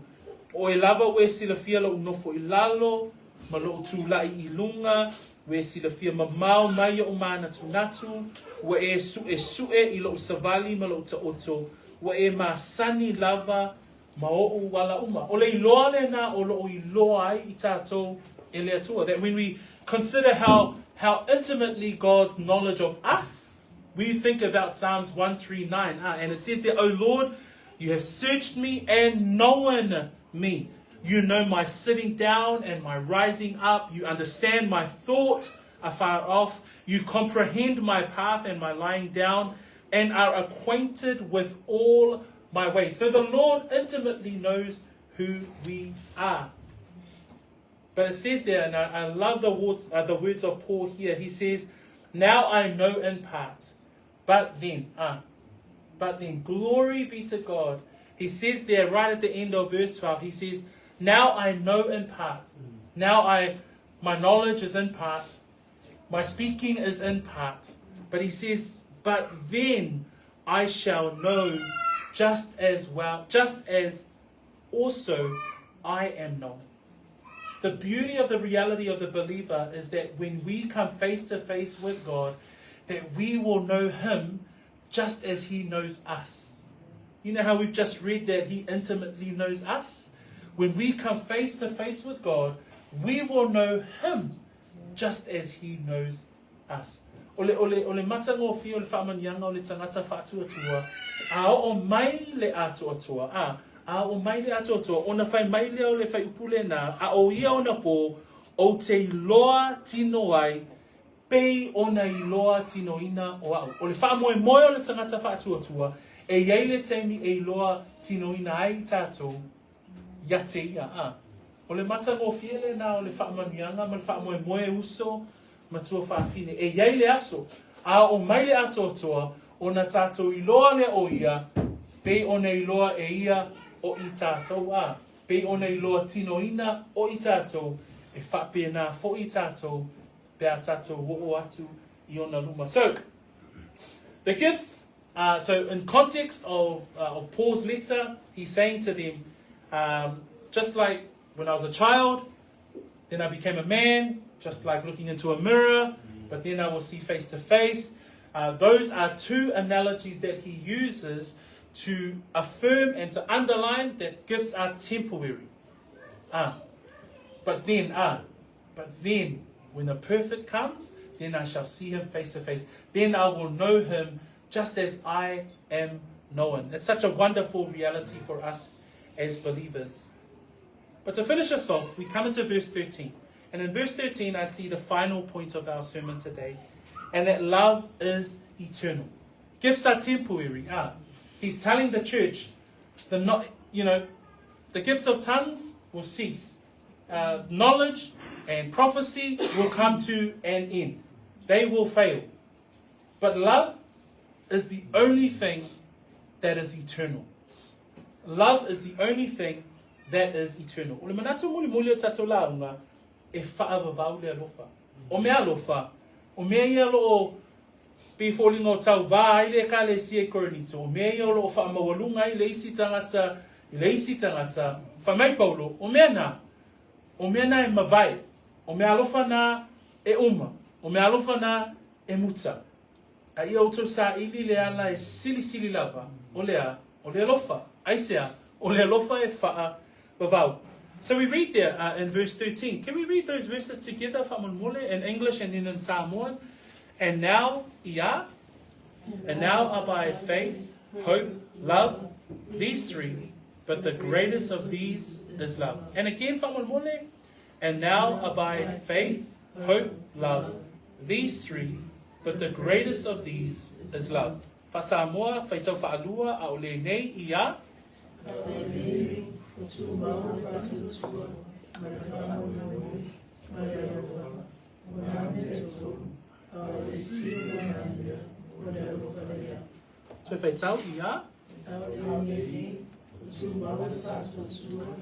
ʻOe lava ua e silafia loʻu nofo i lalo, ma loʻu tulaʻi i luga, ua e silafia mamao mai oʻu mānatunatu, ua e suʻesuʻe i loʻu sawali ma loʻu taoto, ua e masani lava ma oʻu ala uma. ʻO le iloa lena o loʻu iloa ai i tātou e le Atua. That when we consider how, how intimately God's knowledge of us, we think about Psalms 139. Ah, and it says there, O Lord, you have searched me and known me. You know my sitting down and my rising up. You understand my thought afar off. You comprehend my path and my lying down and are acquainted with all my ways. So the Lord intimately knows who we are. But it says there, and I, I love the words, uh, the words of Paul here. He says, Now I know in part, but then, uh, but then, glory be to God. He says there, right at the end of verse 12, he says, Now I know in part. Now I, my knowledge is in part. My speaking is in part. But he says, But then I shall know just as well, just as also I am known. The beauty of the reality of the believer is that when we come face to face with God, that we will know Him just as He knows us. You know how we've just read that He intimately knows us? When we come face to face with God, we will know Him just as He knows us. O le, o le, o le matagofie o le faamanuiaga o le tagata faatuatua, a oo mai le atoatoa, a, a oo mai le atoatoa, ona fai mai lea o le faaiupu lena, a o ia ona pō, ou te iloa tino ai, pei ona iloa tinoina o aʻu. O le faamoemoe o le tagata faatuatua, e i ai le taimi e iloa tinoina ai tatou ia te ia, a. O le matagofie lena o le faamanuiaga ma le faamoemoe uso ma tuafafine. E i ai le aso, a oo mai le atoatoa, ona tatou iloa lea o ia, pei ona iloa e ia o i tatou, a. Pei ona iloa tinoina o i tatou, e faapena foi tatou pe a tatou oo atu i ona luma. So, the gifts, uh, so in context of, uh, of Paul's letter, he's saying to them, um, just like when I was a child, then I became a man, just like looking into a mirror, but then I will see face to face. Uh, those are two analogies that he uses to affirm and to underline that gifts are temporary. Ah, but then, ah, but then, when the perfect comes, then I shall see him face to face. Then I will know him just as I am known. It's such a wonderful reality for us as believers. But to finish us off, we come into verse 13. And in verse 13, I see the final point of our sermon today, and that love is eternal. Gifts are temporary. Ah, he's telling the church, the not, you know, the gifts of tongues will cease. Uh, knowledge and prophecy will come to an end. They will fail. But love is the only thing that is eternal. Love is the only thing that is eternal. O le manatu mulimuli o tatou lauga, e faavavau le alofa. O mea alofa, o mea ia o loo pei foliga o tauvā ai le Ekalesia i Korinito, o mea ia o loo faamaualuga ai le isi tagata i le isi tagata, fai mai Paulo, o mea na, o mea na e mavae, o mea alofa na e uma, o mea alofa na e muta. A ia outou saili le ala e silisili lava, o le a? O le alofa. Aisea? O le alofa e faavavau. So we read there uh, in verse 13. Can we read those verses together, fa'amolemole, in English and then in Samoan? And now, ia. And now abide faith, hope, love, these three. But the greatest of these is love. And again, fa'amolemole. And now abide faith, hope, love, these three. But the greatest of these is love. Fa'asamoa, faitau fa'alua, a o lenei ia. A o lenei, o tumau le faatuatua, ma le faamoemoe, ma le alofa, o nā mea e tolu, a o le sili o nā mea, o le alofa lea. Toe faitau ia. A o lenei, o tumau le faatuatua,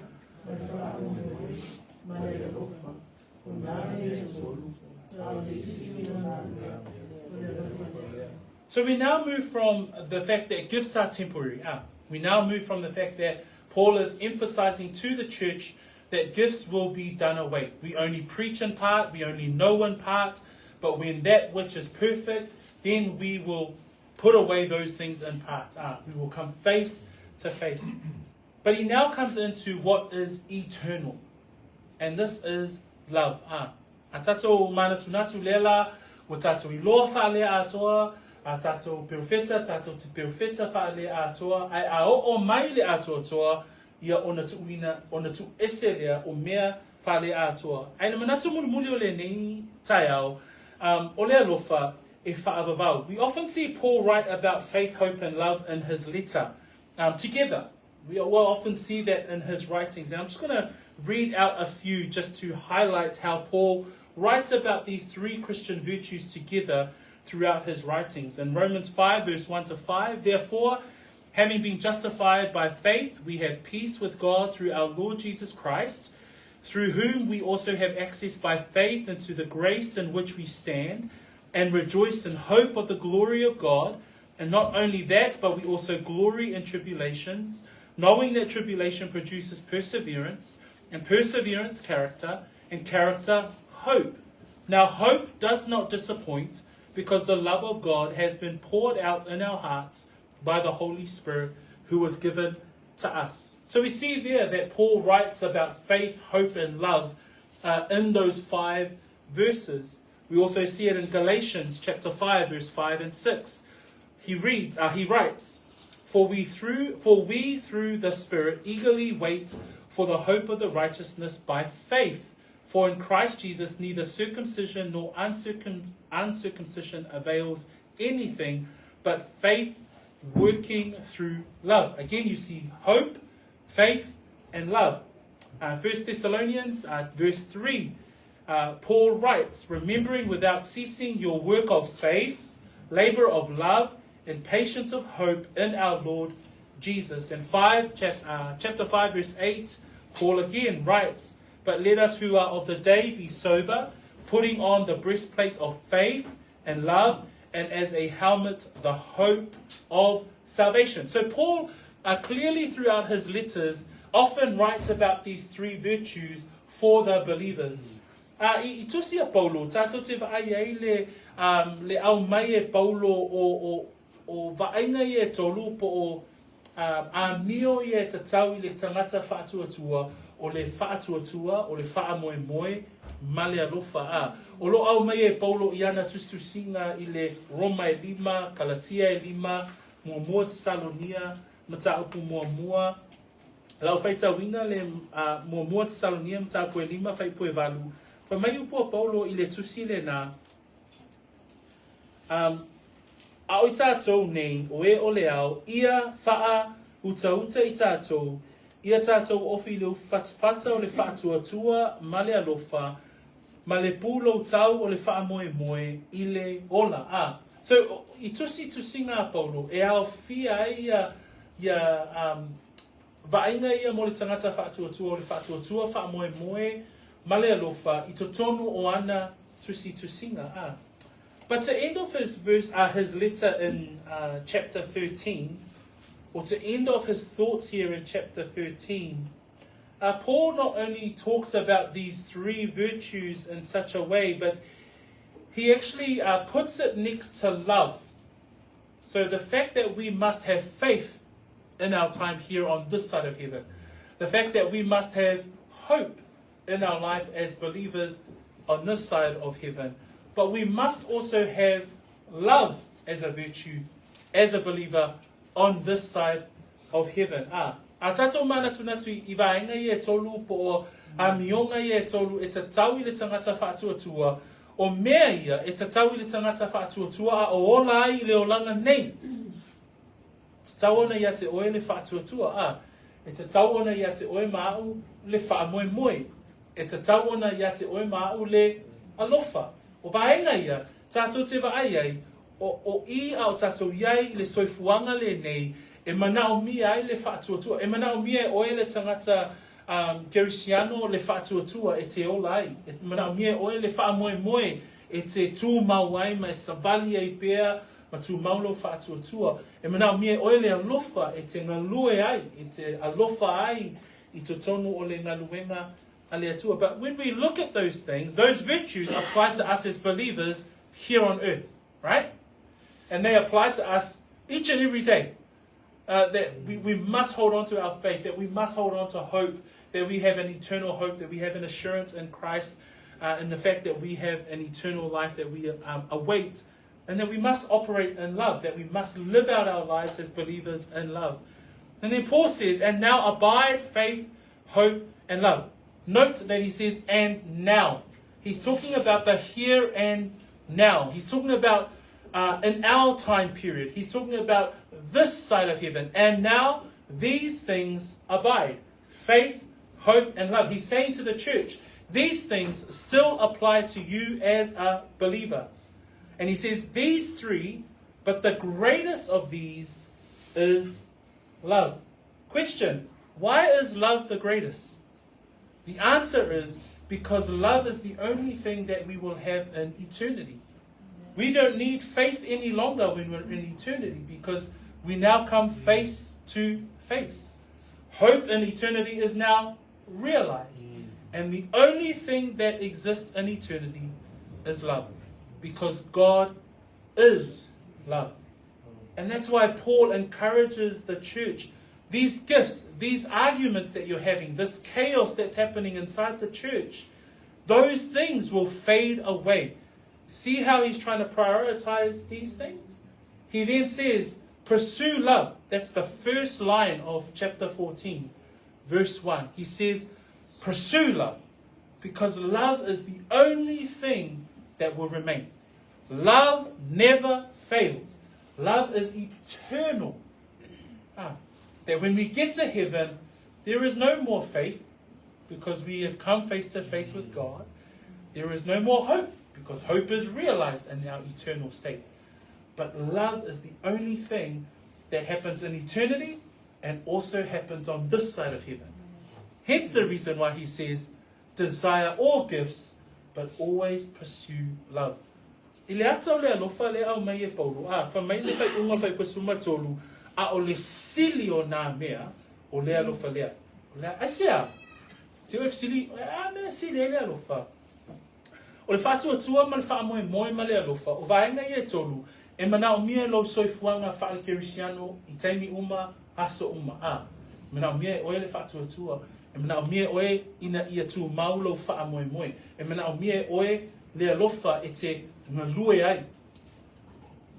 ma le faamoemoe, ma le alofa, o nā mea e tolu, a o le sili o nā mea, o le alofa lea. So we now move from the fact that gifts are temporary. Ah, we now move from the fact that Paul is emphasizing to the church that gifts will be done away. We only preach in part, we only know in part, but when that which is perfect, then we will put away those things in part. Ah, we will come face to face. But he now comes into what is eternal. And this is love. Ah. A tatou manatunatu lela, ua tatou iloa faalea atoa, a tatou perofeta, tatou te perofeta faalea atoa, ae a oo mai le atoatoa, ia ona tuuina, ona tuuese lea o mea faalea atoa. Ae le manatu mulimuli o lenei taeao, um, o le alofa e faavavau. We often see Paul write about faith, hope and love in his letter um, together. We will often see that in his writings. And I'm just going to read out a few just to highlight how Paul writes about these three Christian virtues together throughout his writings. In Romans 5, verse 1 to 5, therefore, having been justified by faith, we have peace with God through our Lord Jesus Christ, through whom we also have access by faith into the grace in which we stand and rejoice in hope of the glory of God. And not only that, but we also glory in tribulations, knowing that tribulation produces perseverance, and perseverance, character, and character, hope. Now, hope does not disappoint, because the love of God has been poured out in our hearts by the Holy Spirit who was given to us. So we see there that Paul writes about faith, hope, and love uh, in those five verses. We also see it in Galatians chapter 5, verse 5 and 6. He reads, uh, he writes, For we through for we through the Spirit eagerly wait for the hope of the righteousness by faith. For in Christ Jesus neither circumcision nor uncircum, uncircumcision avails anything, but faith working through love. Again, you see hope, faith, and love. Uh, 1 Thessalonians uh, verse 3, uh, Paul writes, Remembering without ceasing your work of faith, labor of love, and patience of hope in our Lord Jesus. And 5, chap, uh, chapter 5, verse 8, Paul again writes, But let us who are of the day be sober, putting on the breastplate of faith and love, and as a helmet, the hope of salvation. So Paul uh, clearly throughout his letters often writes about these three virtues for the believers. Uh, i, i tusi a Paulo, tātou te vaai ai le, um, le au mai e Paulo o, o, o vaainga ia e tolu po o um, amio ia e tatau i le tangata faatuatua o le faatuatua, o le faamoemoe, ma le alofa. A, o lo au mai e Paulo i ana tusitusiga i le Roma e lima, Kalatia e lima, muamua Tesalonia, mataupu muamua, Lau faitauina le uh, muamua Tesalonia mataupu e lima faaipu e valu, fai mai upu a Paulo i le tusi lenā, um, a o i tātou nei, o e o le ao, ia whaa utauta i tātou, ia tātou ofi i le ufatafata o le faatuatua ma le alofa, ma le pūlou tau o le faamoemoe i le ola. A. So, i tusi tusiga a Paulo, e aofia ai ia, ia um, vaaiga ia mo le tagata faatuatua o le faatuatua faamoemoe ma le alofa i totonu o ana tusitusiga. A. But to end off his verse, uh, his letter in uh, chapter 13, or to end off his thoughts here in chapter 13, uh, Paul not only talks about these three virtues in such a way, but he actually uh, puts it next to love. So the fact that we must have faith in our time here on this side of heaven, the fact that we must have hope in our life as believers on this side of heaven. But we must also have love as a virtue as a believer on this side of heaven. A, a tātou mānatunatu i vaenga ia e tolu po o amioga ia e tolu e tatau i le tangata whaatuatua, o mea ia e tatau i le tangata whaatuatua a o ola ai i le olanga nei. Tatau ona ia te oe le whaatuatua, a, e tatau ona ia te oe ma au le whaamoemoe. E tatau ona ia te oe ma au le alofa. O vaenga ia, tātou te vaai ai, o, o i a o tātou iai i le soifuaga lenei, e manaomia ai le faatuatua. E manaomia e oe le tagata um, Kerisiano le faatuatua e te ola ai. E manaomia e oe le faamoemoe e te tumau ai ma e savali ai pea ma tumau lou faatuatua. E manaomia e oe le alofa e te galue ai, e te alofa ai i totonu o le galuega a le Atua. But when we look at those things, those virtues apply to us as believers here on earth, right? And they apply to us each and every day. That we, we must hold on to our faith, that we must hold on to hope, that we have an eternal hope, that we have an assurance in Christ, in the fact that we have an eternal life that we await, and that we must operate in love, that we must live out our lives as believers in love. And then Paul says, and now abide faith, hope, and love. Note that he says, and now. He's talking about the here and now. He's talking about in our time period. He's talking about this side of heaven. And now these things abide faith, hope, and love. He's saying to the church, these things still apply to you as a believer. And he says, these three, but the greatest of these is love. Question Why is love the greatest? The answer is because love is the only thing that we will have in eternity. We don't need faith any longer when we're in eternity because we now come face to face. Hope in eternity is now realized. And the only thing that exists in eternity is love because God is love. And that's why Paul encourages the church. These gifts, these arguments that you're having, this chaos that's happening inside the church, those things will fade away. See how he's trying to prioritize these things? He then says, Pursue love. That's the first line of chapter 14, verse 1. He says, Pursue love, because love is the only thing that will remain. Love never fails. Love is eternal. Ah, that when we get to heaven, there is no more faith because we have come face to face with God. There is no more hope because hope is realized in our eternal state. But love is the only thing that happens in eternity and also happens on this side of heaven. Hence the reason why he says, desire all gifts, but always pursue love. I le ata o le alofa le aumai e Paulo, a fai mai le faaiuga o le fuaiupu 13, a o le sili o nā mea, o le alofa lea. O le a, aisea? Te oe fesili, a mea sili ai le alofa. O le faatuatua ma le faamoemoe ma le alofa, o vaega ia e tolu, e manaomia e lou soifuaga faale-Kerisiano i taimi uma, aso uma. A, e manaomia e oe le faatuatua, e manaomia e oe ina ia tumau lou faamoemoe, e manaomia e oe le alofa e te galue ai.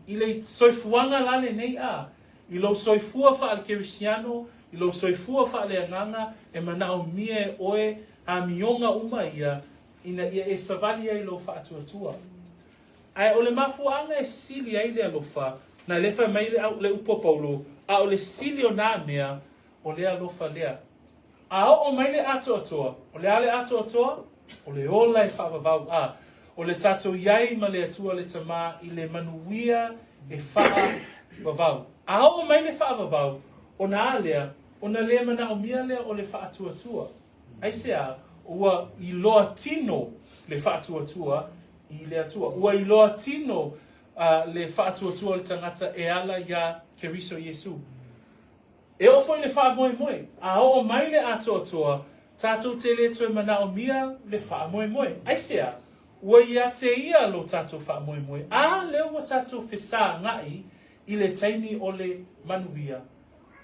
I le soifuaga la lenei, a, i lou soifua faale-Kerisiano, i lou soifua faaleagaga, e manaomia e oe amioga uma ia, ina ia e savali ai lou faatuatua. Ae o le mafuaaga e sili ai le alofa, na le fai mai le, le upu a Paulo, a o le sili o nā mea, o le alofa lea. A oo mai le atoatoa, o le a le atoatoa? O le ola e faavavau, a o le tātou iai ma le Atua le Tamā i le manuia e faavavau. A oo mai le faavavau, ona a lea, ona le manaomia lea o le faatuatua. Aisea, ua iloa tino le faatuatua i le Atua. Ua iloa tino le faatuatua o le tagata e ala iā Keriso Iesu. E oo foi le faamoemoe, a oo mai le atoatoa, tātou te le toe manaomia le faamoemoe. Aisea, ua ia te ia lo tātou faamoemoe, a lea ua tātou fesāgaʻi i le taimi o le manuia.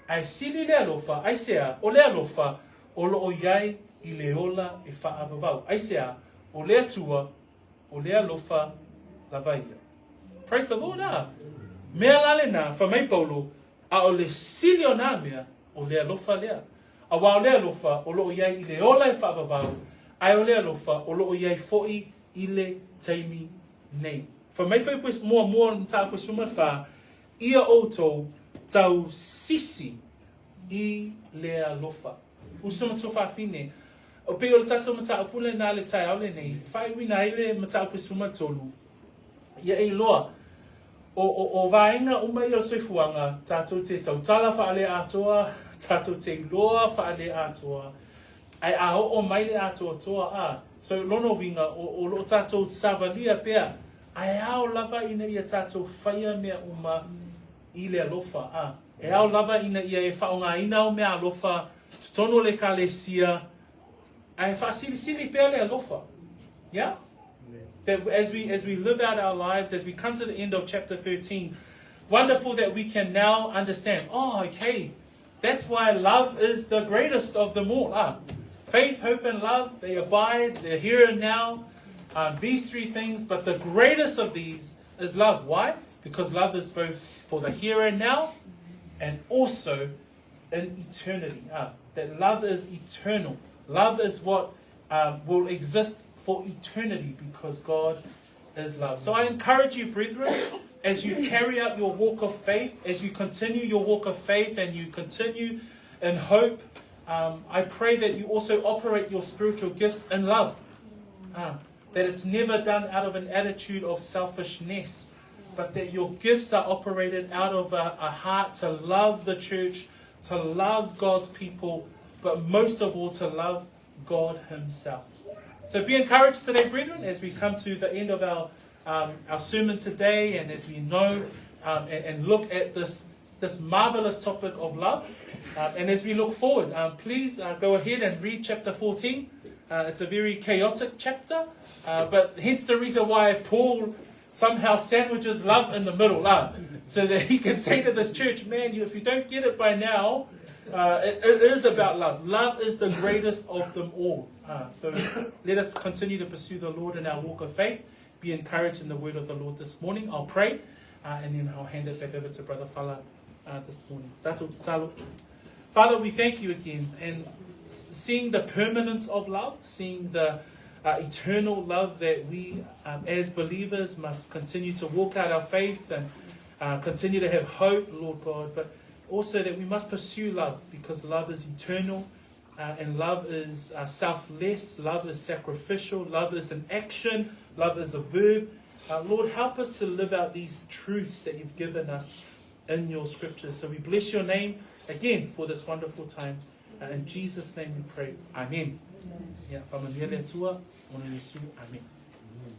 Ae sili le alofa, aisea, o le alofa o loo iai i le ola e fa'avavau. Aisea? O le Atua, o le alofa lava ia. Praise the Lord, a! Mea la lenā, fai mai Paulo, a o le sili o nā mea, o le alofa lea. Auā o le alofa o lo'o i ai i le ola e fa'avavau, ae o le alofa o lo'o i ai fo'i i le taimi nei. Fai mai Fuaiupu muamua o le mataupu e 14, Ia outou tausisi i le alofa. Uso ma tuafafine, e pei o le tatou mataupu lenā i le taeao lenei, e faaiuina ai le mataupu e 13, ia e iloa, o, o, o vaega uma ia o le soifuaga, tatou te tautala faaleatoa, tatou te iloa faaleatoa, ae a oo mai le atoatoa, a, so lona uiga, o, o loo tatou savalia pea, ae ao lava ina ia tatou faia mea uma i le alofa, a. E ao lava ina ia e faaaogaina au meaalofa totonu o le Ekalesia, ae faasilisili pea le alofa. Yeah? That as we, as we live out our lives, as we come to the end of chapter 13, wonderful that we can now understand, oh, okay, that's why love is the greatest of them all. Ah, faith, hope, and love, they abide, they're here and now. These three things, but the greatest of these is love. Why? Because love is both for the here and now and also in eternity. Ah, that love is eternal. Love is what will exist for eternity because God is love. So I encourage you, brethren, as you carry out your walk of faith, as you continue your walk of faith and you continue in hope, I pray that you also operate your spiritual gifts in love. That it's never done out of an attitude of selfishness, but that your gifts are operated out of a, a heart to love the church, to love God's people, but most of all to love God Himself. So be encouraged today, brethren, as we come to the end of our, our sermon today and as we know and, and look at this, this marvelous topic of love. And as we look forward, please go ahead and read chapter 14. It's a very chaotic chapter, but hence the reason why Paul somehow sandwiches love in the middle, so that he can say to this church, man, you, if you don't get it by now, it, it is about love. Love is the greatest of them all. So let us continue to pursue the Lord in our walk of faith. Be encouraged in the word of the Lord this morning. I'll pray, and then I'll hand it back over to Brother Fala this morning. Tatou tatalo. Father, we thank you again. And seeing the permanence of love, seeing the eternal love that we as believers must continue to walk out our faith and continue to have hope, Lord God, but also that we must pursue love because love is eternal. And love is selfless, love is sacrificial, love is an action, love is a verb. Lord, help us to live out these truths that you've given us in your scriptures. So we bless your name again for this wonderful time. In Jesus' name we pray. Amen. Amen. Ia, faamanuia le Atua, ona Iesu. Amen. Amen.